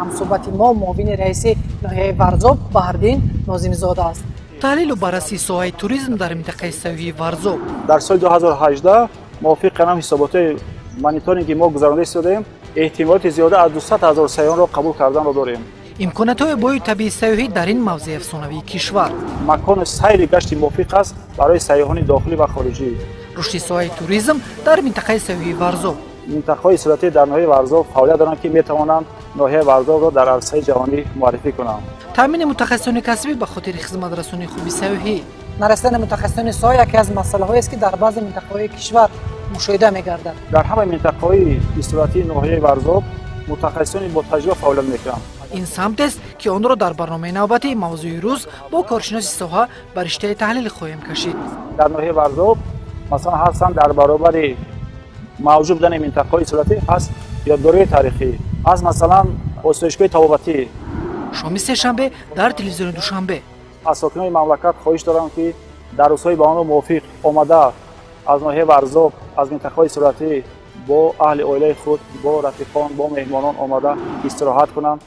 Ҳамсӯҳбати мо муовини раиси ноҳияи Варзоб Баҳрдин Нозимзода аст. Таҳлилу баррасии соҳаи туризм дар минтақаи сайёҳии Варзоб. Дар соли 2018 мувофиқи ҳам ҳисоботҳои мониторинги мо гузаронда истодаем, эҳтимолияти зиёда аз 200 ҳазор сайёҳонро қабул карданро дорем. Имкониятҳои бои табиии сайёҳӣ дар ин мавзеи афсонавии кишвар. Макони сайри гашти мувофиқ аст барои сайёҳони дохилӣ ва хориҷӣ. Рушди соҳаи туризм дар минтақаи сайёҳии Варзоб. Минтақаҳои истироҳатӣ дар ноҳияи Варзоб фаъолият доранд, ки метавонанд ноҳияи Варзобро дар арсаи ҷаҳонӣ муаррифӣ кунанд. Таъмини мутахассисони касбӣ ба хотири хизматрасонии хуби сайёҳӣ. Нарасидани мутахассисони соҳа яке аз масъалаҳоест, ки дар баъзе минтақаҳои кишвар мушоҳида мегардад. Дар ҳамаи минтақаҳои истироҳатии ноҳияи Варзоб мутахассисони ботаҷриба фаъолият мекунанд. Ин самтест, ки онро дар барномаи навбатии «Мавзӯи рӯз» бо коршиноси соҳа ба риштаи таҳлил хоҳем кашид. Дар ноҳияи Варзоб, масалан, ҳастанд, дар баробари мавҷуд будани минтақаҳои истироҳатӣ ҳаст ёдгориҳои тарихӣ, ҳаст, масалан, осоишгоҳи табобатӣ. Шоми сешанбе дар телевизиони Душанбе. Аз сокинони мамлакат хоҳиш дорам, ки дар рӯзҳои ба онҳо мувофиқ омада, аз ноҳияи Варзоб, аз минтақаҳои истироҳатӣ бо аҳли оилаи худ, бо рафиқон, бо меҳмонон омада истироҳат кунанд.